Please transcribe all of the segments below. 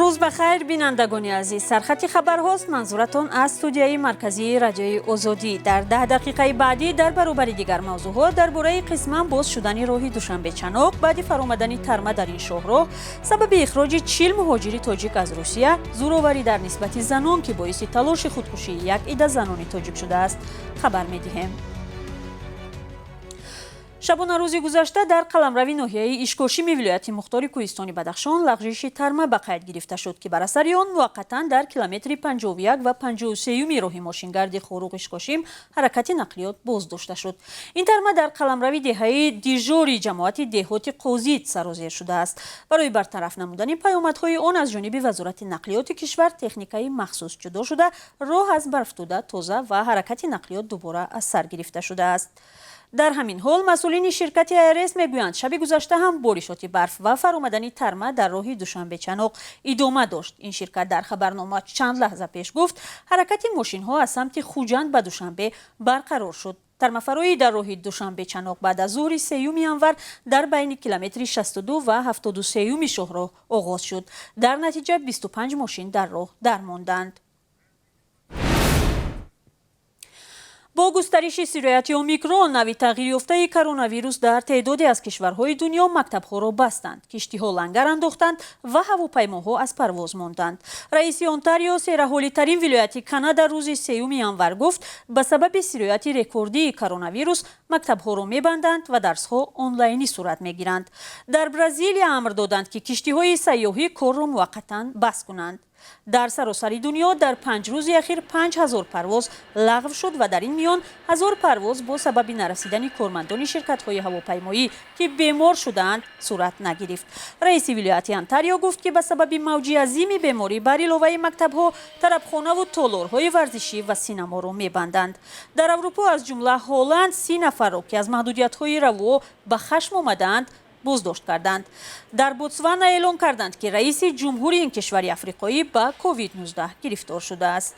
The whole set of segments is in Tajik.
Рӯз ба хайр, бинандагони азиз. Сархати хабарҳост, манзуратон аз студияи марказии Радиои Озодӣ. Дар 10 дақиқаи баъдӣ дар баробари дигар мавзӯъҳо дар бораи қисман боз шудани роҳи Душанбе-Чаноқ баъди фаромадани тарма дар ин шоҳроҳ, сабаби ихроҷи 40 муҳоҷири тоҷик аз Русия, зӯроварӣ дар нисбати занон, ки боиси талоши худкушии як ида занони тоҷик шудааст, хабар медиҳем. Шабонарӯзи гузашта дар қаламрави ноҳияи Ишкошими вилояти мухтори Кӯҳистони Бадахшон лағжиши тарма ба қайд гирифта шуд, ки бар асари он муваққатан дар километри 51 ва 53 роҳи мошингарди Хоруғ Ишкошим ҳаракати нақлиёт боздошта шуд. Ин тарма дар қаламрави деҳаи Дижори ҷамоати деҳоти Қозид сарозер шудааст. Барои бартараф намудани паёмадҳои он аз ҷониби Вазорати нақлиёти кишвар техникаи махсус ҷудо шуда, роҳ аз барфтуда тоза ва ҳаракати нақлиёт дубора аз сар гирифта шудааст. Дар ҳамин ҳол масъулини ширкати АРС мегӯянд, шаби гузашта ҳам боришоти барф ва фаромадани тарма дар роҳи Душанбе-Чаноқ идома дошт. Ин ширкат дар хабарнома чанд лаҳза пеш гуфт, ҳаракати мошинҳо аз самти Хуҷанд ба Душанбе барқарор шуд. Тармафароӣ дар роҳи Душанбе-Чаноқ баъд аз зуҳри 3 январ дар байни километри 62 ва 73 шоҳроҳ оғоз шуд. Дар натиҷа 25 мошин дар роҳ дармонданд. Бо густариши сирояти омикрон, нави тағйирёфтаи коронавирус, дар теъдоде аз кишварҳои дунё мактабҳоро бастанд, киштиҳо лангар андохтанд ва ҳавопаймоҳо аз парвоз монданд. Раиси Онтарио, сераҳолитарин вилояти Канада, рӯзи 3 январ гуфт, ба сабаби сирояти рекордии коронавирус мактабҳоро мебанданд ва дарсҳо онлайнӣ сурат мегиранд. Дар Бразилия амр доданд, ки киштиҳои сайёҳӣ корро муваққатан бас кунанд. Дар саросари дунё дар 5 рӯзи ахир 5000 парвоз лағв шуд ва дар ин миён 1000 парвоз бо сабаби нарасидани кормандони ширкатҳои ҳавопаймоӣ, ки бемор шудаанд, сурат нагирифт. Раиси вилояти Онтарио гуфт, ки ба сабаби мавҷи азими беморӣ бар иловаи мактабҳо тарабхонаву толорҳои варзишӣ ва синаморо мебанданд. Дар Аврупо, аз ҷумла Ҳолланд, 30 нафарро, ки аз маҳдудиятҳои равуо ба хашм омадаанд, боздошт карданд. Дар Ботсвана эълон карданд, ки раиси ҷумҳури ин кишвари африқоӣ ба COVID-19 гирифтор шудааст.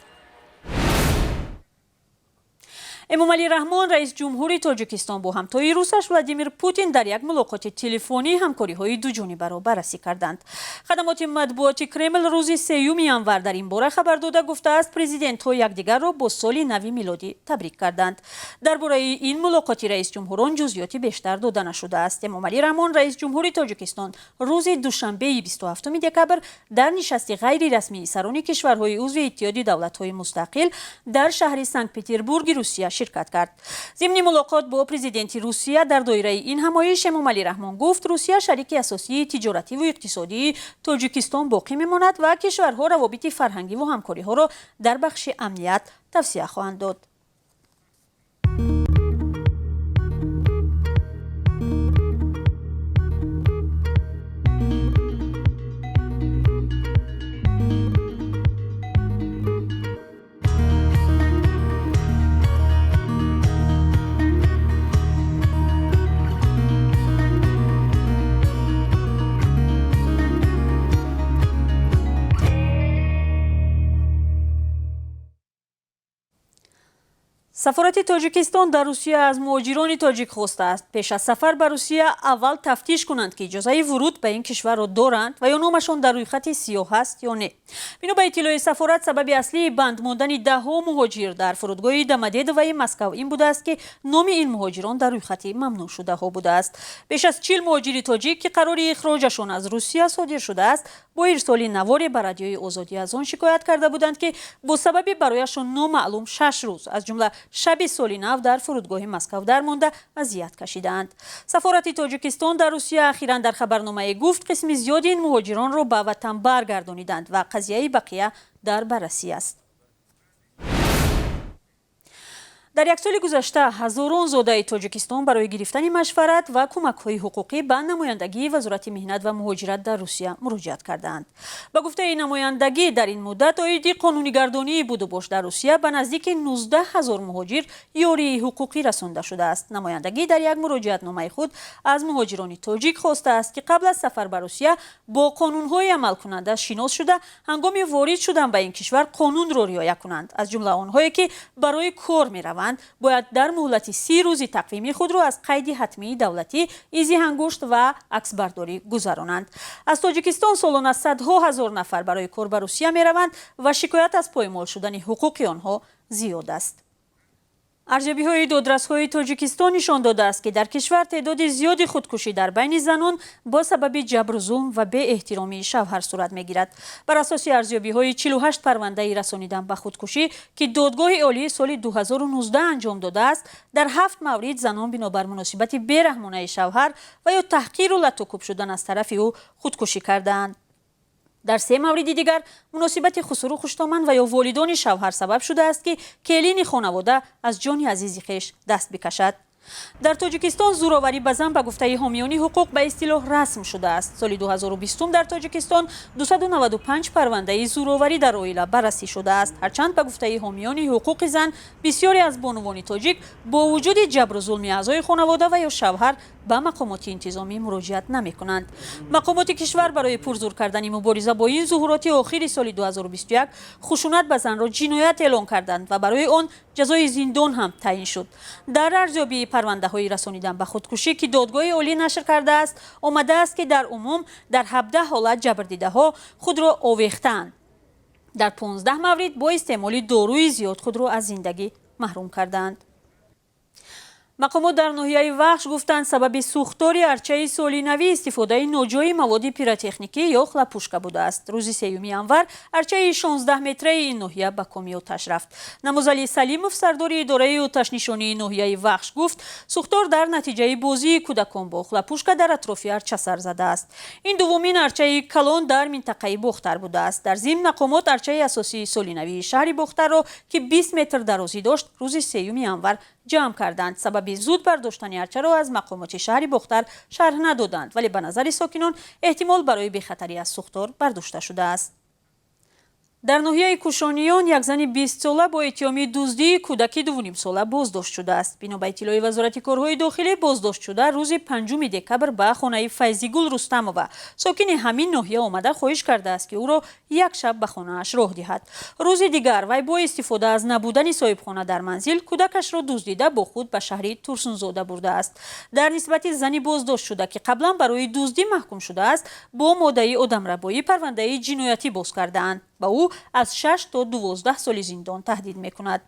Эмомалӣ Раҳмон, раис ҷумҳури Тоҷикистон, бо ҳамтои русаш Владимир Путин дар як мулоқоти телефонӣ ҳамкориҳои дуҷонибаро баррасӣ карданд. Хадамоти матбуоти Кремл рӯзи 3 январ дар ин бора хабар дода гуфтааст, президентҳо якдигарро бо соли нави милодӣ табрик карданд. Дар бораи ин мулоқоти раисҷумҳурон ҷузъиёти бештар дода нашудааст. Эмомалӣ Раҳмон, раис ҷумҳури Тоҷикистон, рӯзи душанбеи 27 декабр дар нишасти ғайрирасмии сарони кишварҳои узви Иттиҳоди давлатҳои мустақил дар шаҳри Санкт Петербурги Русия ширкат кард. Зимни мулоқот бо президенти Русия дар доираи ин ҳамоиш Эмомалӣ Раҳмон гуфт, Русия шарики асосии тиҷоративу иқтисодии Тоҷикистон боқӣ мемонад ва кишварҳо равобити фарҳангиву ҳамкориҳоро дар бахши амният тавсия хоҳанд дод. Сафорати Тоҷикистон дар Русия аз муҳоҷирони тоҷик хостааст, пеш аз сафар ба Русия аввал тафтиш кунанд, ки иҷозаи вуруд ба ин кишварро доранд ва ё номашон дар рӯйхати сиёҳ ҳаст ё не. Бино ба иттилои сафорат, сабаби аслии банд мондани даҳҳо муҳоҷир дар фурудгоҳи Домодедовои Москав ин будааст, ки номи ин муҳоҷирон дар рӯйхати мамнӯъшудаҳо будааст. Беш аз 40 муҳоҷири тоҷик, ки қарори ихроҷашон аз Русия содир шудааст, бо ирсоли наворе ба Радиои Озодӣ аз он шикоят карда буданд, ки бо сабаби барояшон номаълум 6 рӯз, аз ҷумла шаби соли нав, дар фурудгоҳи Москав дармонда азият кашидаанд. Сафорати Тоҷикистон дар Русия ахиран дар хабарномае гуфт, қисми зиёди ин муҳоҷиронро ба ватан баргардониданд ва қазияи бақия дар баррасӣ аст. Дар як соли гузашта ҳазорон зодаи Тоҷикистон барои гирифтани машварат ва кӯмакҳои ҳуқуқӣ ба намояндагии Вазорати меҳнат ва муҳоҷират дар Русия муроҷиат кардаанд. Ба гуфтаи намояндагӣ, дар ин муддат оиди қонунигардонии будубош дар Русия ба наздики 19 ҳазор муҳоҷир ёрии ҳуқуқӣ расонда шудааст. Намояндагӣ дар як муроҷиатномаи худ аз муҳоҷирони тоҷик хостааст, ки қабл аз сафар ба Русия бо қонунҳои амалкунанда шинос шуда, ҳангоми ворид шудан ба ин кишвар қонунро риоя кунанд, аз ҷумла онҳое ки барои кор мераванд. раванд, бояд дар муҳлати 30 рӯзи тақвимӣ худро аз қайди ҳатмии давлатӣ, изи ангушт ва аксбардорӣ гузаронанд. Аз Тоҷикистон солона садҳо ҳазор нафар барои кор ба Русия мераванд ва шикоят аз поймол шудани ҳуқуқи онҳо зиёд аст. Арзёбиҳои додрасҳои Тоҷикистон нишон додааст, ки дар кишвар теъдоди зиёди худкушӣ дар байни занон бо сабаби ҷабру зулм ва беэҳтиромии шавҳар сурат мегирад. Бар асоси арзёбиҳои 48 парвандаи расонидан ба худкушӣ, ки Додгоҳи Олии соли 2019 анҷом додааст, дар 7 маврид занон бинобар муносибати бераҳмонаи шавҳар ва ё таҳқиру латукӯб шудан аз тарафи ӯ худкушӣ кардаанд. Дар 3 мавриди дигар муносибати хусуру хуштоман ва ё волидони шавҳар сабаб шудааст, ки келини хонавода аз ҷони азизи хеш даст бикашад. Дар Тоҷикистон зӯроварӣ ба зан ба гуфтаи ҳомиёни ҳуқуқ ба истилоҳ расм шудааст. Соли 2020 дар Тоҷикистон 295 парвандаи зӯроварӣ дар оила баррасӣ шудааст. Ҳарчанд ба гуфтаи ҳомиёни ҳуқуқи зан бисёре аз бонувони тоҷик бо вуҷуди ҷабру зулми аъзои хонавода ва ё шавҳар ба мақомоти интизомӣ муроҷиат намекунанд. Мақомоти кишвар барои пурзур кардани мубориза бо ин зуҳуроти охири соли 2021 хушунат ба занро ҷиноят эълон карданд ва барои он ҷазои зиндон ҳам таъин шуд. Дар арзёбии парвандаҳои расонидан ба худкушӣ, ки Додгоҳи Олӣ нашр кардааст, омадааст, ки дар умум дар 17 ҳолат ҷабрдидаҳо худро овехтаанд. Дар 15 маврид бо истеъмоли доруи зиёд худро аз зиндагӣ маҳрум кардаанд. Мақомот дар ноҳияи Вахш гуфтанд, сабаби сӯхтори арчаи соли навӣ истифодаи ноҷои маводи пиротехникӣ ё хлопушка будааст. Рӯзи 3 январ арчаи 16 метраи ин ноҳия ба коми оташ рафт. Намозали Салимов, сардори идораи оташнишонии ноҳияи Вахш, гуфт, сӯхтор дар натиҷаи бозии кӯдакон бо хлопушка дар атрофи арча сар задааст. Ин дуввумин арчаи калон дар минтақаи Бохтар будааст. Дар зимн мақомот арчаи асосии соли навии шаҳри Бохтарро, ки 20 метр дарозӣ дошт, рӯзи 3 январ ҷамъ карданд. Сабаби зуд бардоштани арчаро аз мақомоти шаҳри Бохтар шарҳ надоданд, вале ба назари сокинон эҳтимол барои бехатарӣ аз сӯхтор бардошта шудааст. Дар ноҳияи Кушониён як зани 20-сола бо иттиҳоми дуздии кӯдаки 2,5-сола боздошт шудааст. Бино ба иттилои Вазорати корҳои дохилӣ, боздошт шуда рӯзи 5 декабр ба хонаи Файзигул Рустамова, сокини ҳамин ноҳия, омада хоҳиш кардааст, ки ӯро як шаб ба хонааш роҳ диҳад. Рӯзи дигар вай бо истифода аз набудани соҳибхона дар манзил кӯдакашро дуздида бо худ ба шаҳри Турсунзода бурдааст. Дар нисбати зани боздошт шуда, ки қаблан барои дуздӣ маҳкум шудааст, бо моддаи одамрабоӣ парвандаи ҷиноятӣ боз кардаанд. Ба ӯ аз 6 то 12 соли зиндон таҳдид мекунад.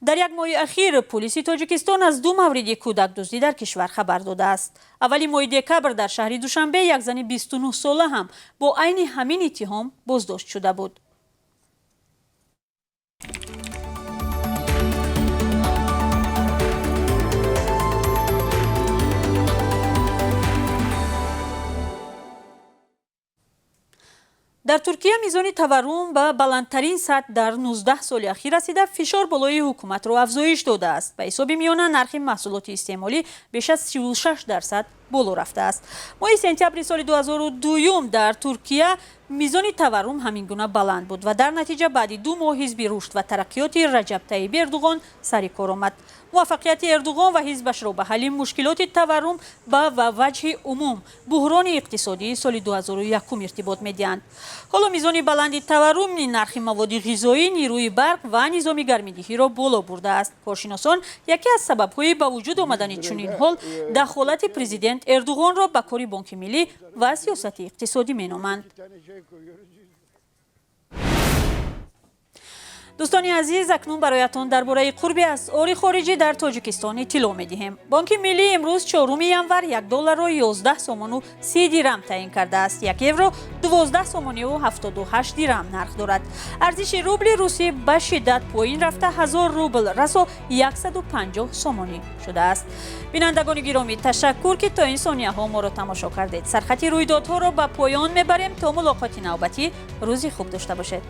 Дар як моҳи ахир полиси Тоҷикистон аз 2 мавриди кӯдакдуздӣ дар кишвар хабар додааст. Аввали моҳи декабр дар шаҳри Душанбе як зани 29-сола ҳам бо айни ҳамин иттиҳом боздошт шуда буд. Дар Туркия мизони таваррум ба баландтарин сатҳ дар 19 соли ахир расида, фишор болои ҳукуматро афзоиш додааст. Ба ҳисоби миёна нархи маҳсулоти истеъмолӣ беш аз 36% боло рафтааст. Моҳи сентябри соли 2002 дар Туркия мизони таваррум ҳамин гуна баланд буд ва дар натиҷа баъди 2 моҳ ҳизби рушд ва тараққиёти Раҷаб Тайиб Эрдуғон сари кор омад. Муваффақияти Эрдуғон ва ҳизбашро ба ҳалли мушкилоти таваррум ба ваҷҳи умум буҳрони иқтисодии соли 2001 иртибот медиҳанд. Ҳоло мизони баланди таваррум нархи маводи ғизоӣ, нерӯи барқ ва низоми гармидиҳиро боло бурдааст. Коршиносон яке аз сабабҳои ба вуҷуд омадани чунин ҳол дахолати президент Эрдуғонро ба кори Бонки Миллӣ ва сиёсати иқтисодӣ меноманд. Дӯстони азиз, акнун бароятон дар бораи қурби асъори хориҷӣ дар Тоҷикистон иттилоъ медиҳем. Бонки Миллӣ имрӯз 4 январ 1 долларро 11 сомону 30 дирам таъин кардааст. 1 евро 12 сомониву 78 дирам нарх дорад. Арзиши рубли русӣ ба шиддат поин рафта 1000 рубл расо 150 сомонӣ шудааст. Бинандагони гиромӣ, ташаккур, ки то ин сонияҳо моро тамошо кардед. Сархати рӯйдодҳоро ба поён мебарем. То мулоқоти навбатӣ рӯзи хуб дошта бошед.